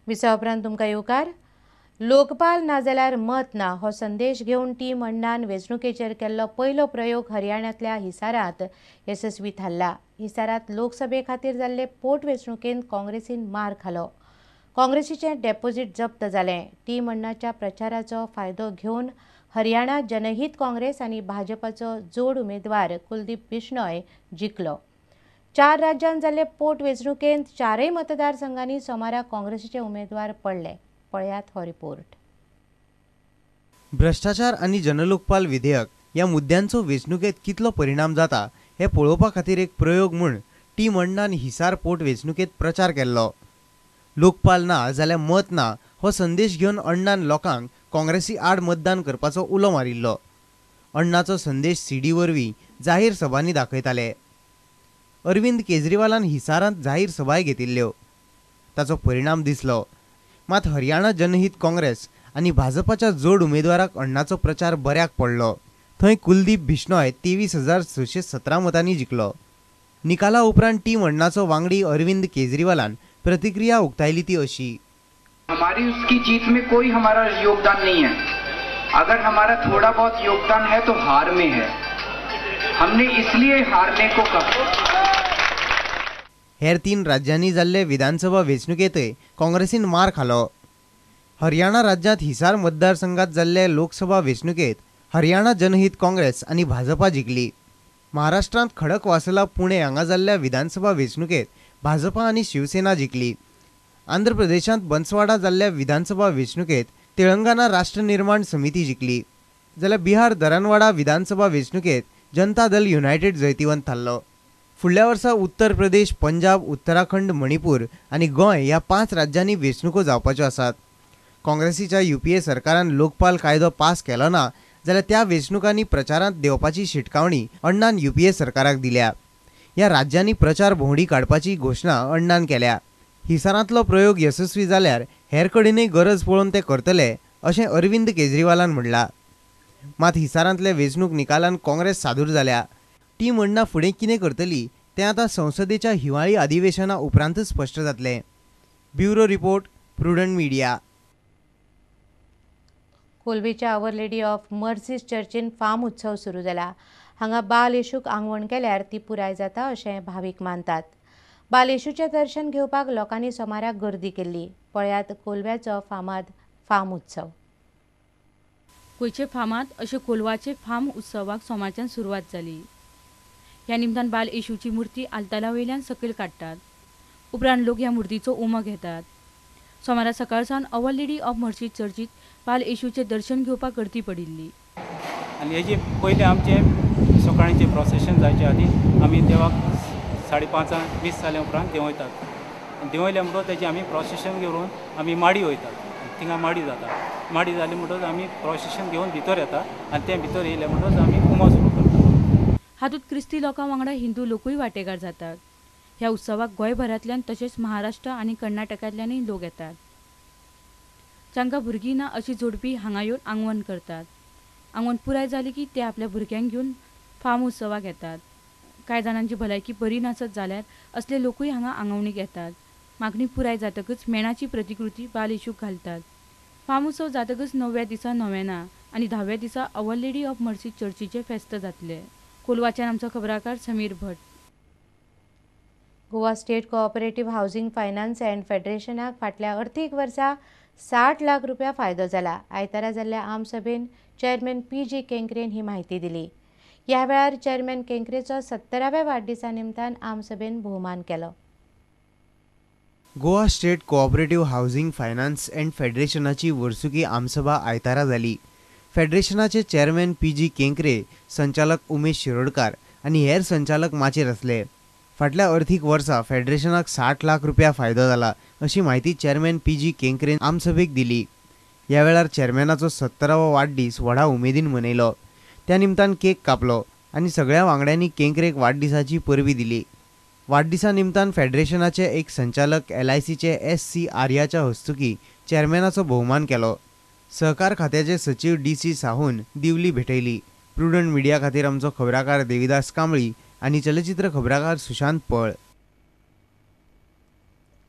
विसा उपरांत तुमकां येवकार. लोकपाल ना जाल्यार मत ना हो संदेश घेवन टीम अण्णान वेंचणुकेचेर केल्लो पयलो प्रयोग हरियाणांतल्या हिसारांत येसस्वी थारला. हिसारांत लोकसभे खातीर जाल्ले पोटवेंचणुकेंत काँग्रेसीन मार खालो. काँग्रेसीचें डेपोजीट जप्त जालें. टीम अण्णाच्या प्रचाराचो फायदो घेवन हरियाणा जनहीत काँग्रेस आनी भाजपाचो जोड उमेदवार कुलदीप बिश्नोय जिखलो. 4 राज्यांत जाल्ले पोटवेंचणुकेंत 4 मतदारसंघांनी सोमारा काँग्रेसीचे उमेदवार पडले. पळयात हो रिपोर्ट. भ्रष्टाचार आनी जनलोकपाल विधेयक ह्या मुद्द्यांचो वेंचणुकेंत कितलो परिणाम जाता हे पळोवपा खातीर एक प्रयोग म्हूण टीम अण्णान हिसार पोटवेंचणुकेंत प्रचार केल्लो. लोकपाल ना जाल्यार मत ना हो संदेश घेवन अण्णान लोकांक काँग्रेसी आड मतदान करपाचो उलो मारिल्लो. अण्णाचो संदेश सीडी वरवीं जाहीर सभांनी दाखयताले. अरविंद केजरीवालान हिसारांत जाहीर सभाय घेतिल्ल्यो. ताचो परिणाम दिसलो. मात हरियाणा जनहीत काँग्रेस आनी भाजपाच्या जोड उमेदवाराक अण्णाचो प्रचार बऱ्याक पडलो. थंय कुलदीप बिश्नोय 23,617 मतांनी जिखलो. निकाला उपरांत टीम अण्णाचो वांगडी अरविंद केजरीवालान प्रतिक्रिया उक्तायली ती अशी. हमारी उसकी जीत में कोई हमारा योगदान नहीं है. अगर हमारा थोड़ा बहुत योगदान है तो हार में है. हमने इसलिए हारने को कहा. हेर 3 राज्यांनी जाल्ले विधानसभा वेंचणुकेंतय काँग्रेसीन मार खालो. हरियाणा राज्यांत हिसार मतदारसंघात जाल्ले लोकसभा वेंचणुकेंत हरियाणा जनहीत काँग्रेस आनी भाजपा जिखली. महाराष्ट्रांत खडकवासला पुणे हांगा जाल्ल्या विधानसभा वेंचणुकेंत भाजपा आनी शिवसेना जिखली. आंध्र प्रदेशांत बन्सवाडा जाल्ल्या विधानसभा वेंचणुकेंत तेलंगाना राष्ट्र निर्माण समिती जिखली. जाल्यार बिहार दरानवाडा विधानसभा वेंचणुकेंत जनता दल युनायटेड जैतिवंत थारलो. फुडल्या वर्सा उत्तर प्रदेश, पंजाब, उत्तराखंड, मणिपूर आनी गोंय ह्या 5 राज्यांनी वेंचणुको जावपाच्यो आसात. काँग्रेसीच्या युपीए सरकारान लोकपाल कायदो पास केलो ना जाल्यार त्या वेंचणुकांनी प्रचारांत देंवपाची शिटकावणी अण्णान युपीए सरकाराक दिल्या. ह्या राज्यांनी प्रचार भोंवडी काडपाची घोशणा अण्णान केल्या. हिसारांतलो प्रयोग येसस्वी जाल्यार हेर कडेनय गरज पळोवन ते करतले अशें अरविंद केजरीवालान म्हणलां. मात हिसारांतले वेंचणूक निकालान काँग्रेस सादूर जाल्या. टीम अण्णा फुडें कितें करतली तें आतां संसदेच्या हिवाळी अधिवेशना उपरांतच स्पश्ट जातलें. Bureau report, Prudent Media. कोलवेच्या our lady of mercies चर्चीन farm उत्सव सुरू जाला. हांगा बाल येशूक आंगवण केल्यार ती पुराय जाता अशें भावीक मानतात. बाल येशूचें दर्शन घेवपाक लोकांनी सोमाराक गर्दी केल्ली. पळयात कोलव्याचो फामाद फार्म उत्सव. गोंयचे फामाद अशे कोलवाचे फार्म उत्सवाक सोमारच्यान सुरवात जाली. ह्या निमतान बाल येशूची मूर्ती आल्तारा वयल्यान सकयल काडटात. उपरांत लोक ह्या मूर्तीचो उमो घेतात. सोमारा सकाळ सावन our lady of mercy चर्चीत बाल येशूचें दर्शन घेवपाक गर्दी पडिल्ली. आनी हेजे पयलें आमचें सकाळचें प्रोसेशन जायचे आदी आमी देवाक 5:30 मीस जाल्या उपरांत देंवयतात. देंवयले म्हणटकच तेजें आमी प्रोसेशन घेवन आमी माडी वयतात. थिंगा माडी जाता. माडी जाली म्हणटकच आमी प्रोसेशन घेवन भितर येता आनी तें भितर येयलें म्हणटकच आमी उमो सुरू करता. हातूंत क्रिस्ती लोकां वांगडा हिंदू लोकूय वांटेकार जातात. ह्या उत्सवाक गोंयभरांतल्यान तशेंच महाराष्ट्र आनी कर्नाटकांतल्यानय लोक येतात. जांकां भुरगीं ना अशी जोडपी हांगा येवन आंगवण करतात. आंगवण पुराय जाली की ते आपल्या भुरग्यांक घेवन फार्म उत्सवाक येतात. कांय जाणांची भलायकी बरी नासत जाल्यार असले लोकूय हांगा आंगवणीक येतात. मागणी पुराय जातकच मेणाची प्रतिकृती बाल येशूक घालतात. फार्म उत्सव जातकच 9व्या दिसा नोवेना आनी 10व्या दिसा our lady of mercy चर्चीचें फेस्त जातलें. कोलवाच्यान आमचो खबराकार Sameer Bhat. Goa state cooperative housing finance and फेडरेशनाक फाटल्या अर्थीक वर्सा 60 लाख रुपया फायदो जाला. आयतारा जाल्ल्या आमसभेन चेअरमॅन पी.जी. केंकरेन ही म्हायती दिली. ह्या वेळार चेअरमॅन केंकरेचो 70व्या वाडदिसा निमतान आमसभेन भोवमान केलो. Goa state cooperative housing finance and फेडरेशनाची वर्सुकी आमसभा आयतारा जाली. फेडरेशनाचे चेअरमॅन पी.जी. केंकरे, संचालक उमेश शिरोडकार आनी हेर संचालक माचयेर आसले. फाटल्या अर्थीक वर्सा फेडरेशनाक 60 लाख रुपया फायदो जाला अशी म्हायती चेअरमॅन पी.जी. केंकरेन आमसभेक दिली. ह्या वेळार चेअरमॅनाचो 70वो वाडदीस व्हडा उमेदीन मनयलो. त्या निमतान केक कापलो आनी सगळ्या वांगड्यांनी केंकरेक वाडदिसाची परबी दिली. वाडदिसा निमतान फेडरेशनाचे एक संचालक एल.आय.सीचे एस.सी. आर्याच्या हस्तुकी चेअरमॅनाचो भोवमान केलो. सहकार खात्याचे सचीव डी.सी. साहून दिवली भेटयली. प्रुडंट मिडिया खातीर आमचो खबराकार देविदास कांबळी आनी चलचित्र खबराकार सुशांत पळ.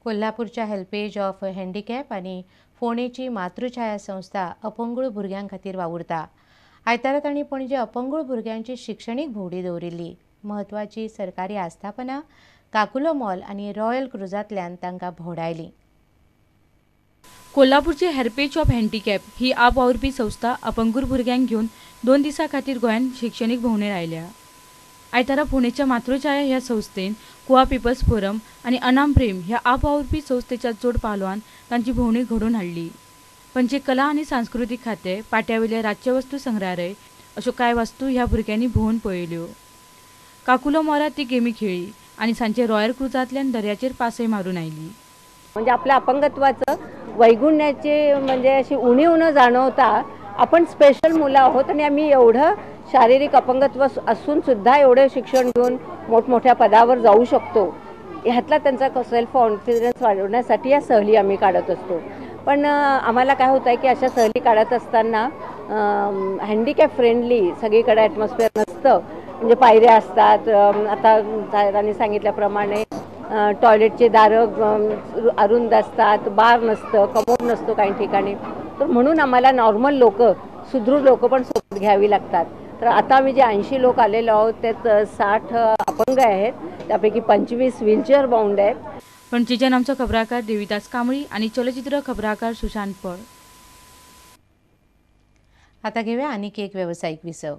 कोल्हापूरच्या हेल्पेज ऑफ हँडिकॅप आनी फोंडेची मातृछाया संस्था अपंगूळ भुरग्यां खातीर वावुरता. आयतारा तांणी पणजे अपंगूळ भुरग्यांची शिक्षणीक भोंवडी दवरिल्ली. म्हत्वाची सरकारी आस्थापनां, काकुलो मॉल आनी रॉयल क्रुजांतल्यान तांकां भोंवडायलीं. कोल्हापूरची हेल्पेज ऑफ हँडिकॅप ही आप वावुरपी संस्था अपंगूळ भुरग्यांक घेवन 2 दिसां खातीर गोंयांत शिक्षणीक भोंवडेर आयल्या. आयतारा फोंडेच्या मातृछाया ह्या संस्थेन गोवा पिपल्स फोरम आनी अनाम प्रेम ह्या आप वावुरपी संस्थेच्या जोड पालवान तांची भोंवडी घडोवन हाडली. पणजे कला आनी सांस्कृतीक खातें, पाट्यावेले राज्य वस्तू संग्रहालय अश्यो कांय वस्तू ह्या भुरग्यांनी भोंवून पळयल्यो. काकुलो मोरात ती गेमी खेळ्ळी आनी सांजे रॉयल क्रुजांतल्यान दर्याचेर पासय मारून आयली. म्हणजे आपल्या अपंगत्वाचं वैगुण्याचे म्हणजे अशी उणीव न जाणवता आपण स्पेशल मुलं आहोत आणि आम्ही एवढं शारीरिक अपंगत्व असून सुद्धा एवढं शिक्षण घेऊन मोठमोठ्या पदावर जाऊ शकतो, ह्यातला त्यांचा सेल्फ कॉन्फिडन्स वाढवण्यासाठी या सहली आम्ही काढत असतो. पण आम्हाला काय होतं आहे की अशा सहली काढत असताना हँडिकॅप फ्रेंडली सगळीकडे ॲटमॉस्फिअर नसतं. म्हणजे पायऱ्या असतात, आता साहेबांनी सांगितल्याप्रमाणे टॉयलेटचे दारं अरुंद असतात, बार नसतं, कमोड नसतो काही ठिकाणी. तर म्हणून आम्हाला नॉर्मल लोक, सुदृढ लोक पण सोबत घ्यावी लागतात. तर आता आम्ही जे 80 लोक आलेलो आहोत त्यात 60 अपंग आहेत, त्यापैकी 25 व्हीलचेअर बाउंड आहेत. पणजेच्यान आमचो खबराकार देवीदास कांबळी आणि चलचित्र खबराकार सुशांत पळ. आता घेऊया आणखी एक व्यावसायिक विसव.